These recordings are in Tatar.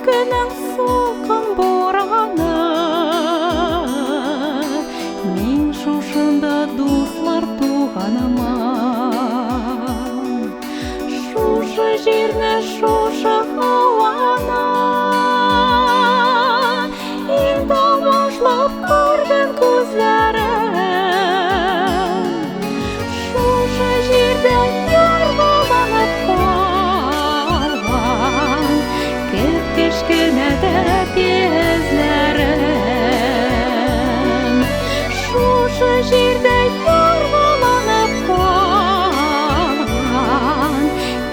көнең салкын бураны. Мин шушында дуслар туганыма. Шушы җирне, шушы һаваны иң башлап күргән күзләрем. Шушы җирдә яргаланып калган кеп-кечкенә тәпи-эзләрем. Шушы җирдә яргаланып калган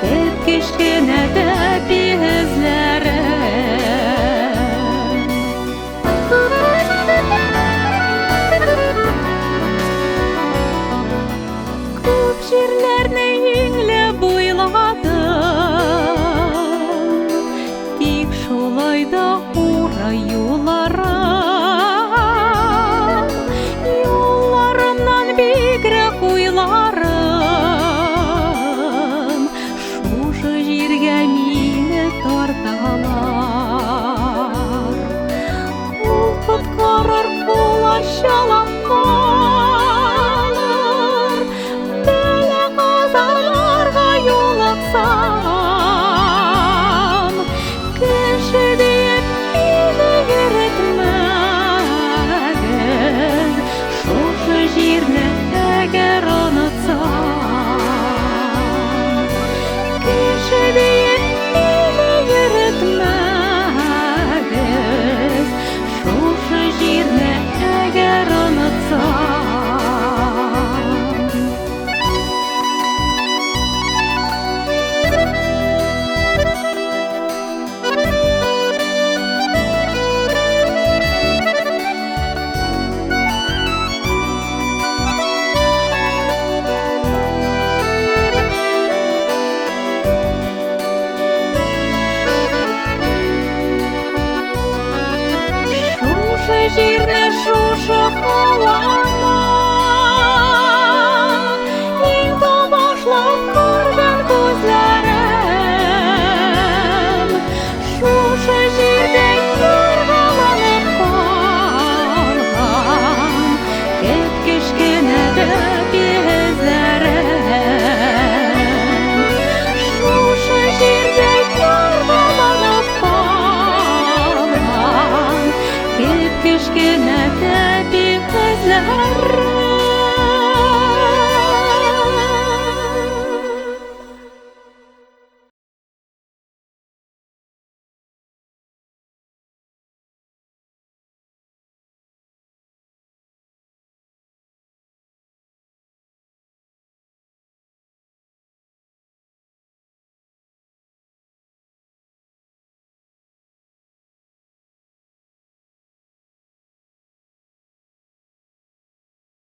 кеп-кечкенә тәпи-эзләрем. Күп җирләрне иңләп буйладым, тик шулай да урай юлларым, юлларымнан бигрәк уйларым шушы җиргә мине тарталар. Ул коткарыр, кулачалап калыр, бәла-казаларга юлыксам. Кеше диеп мине йөртмәгез, шушы җирне әгәр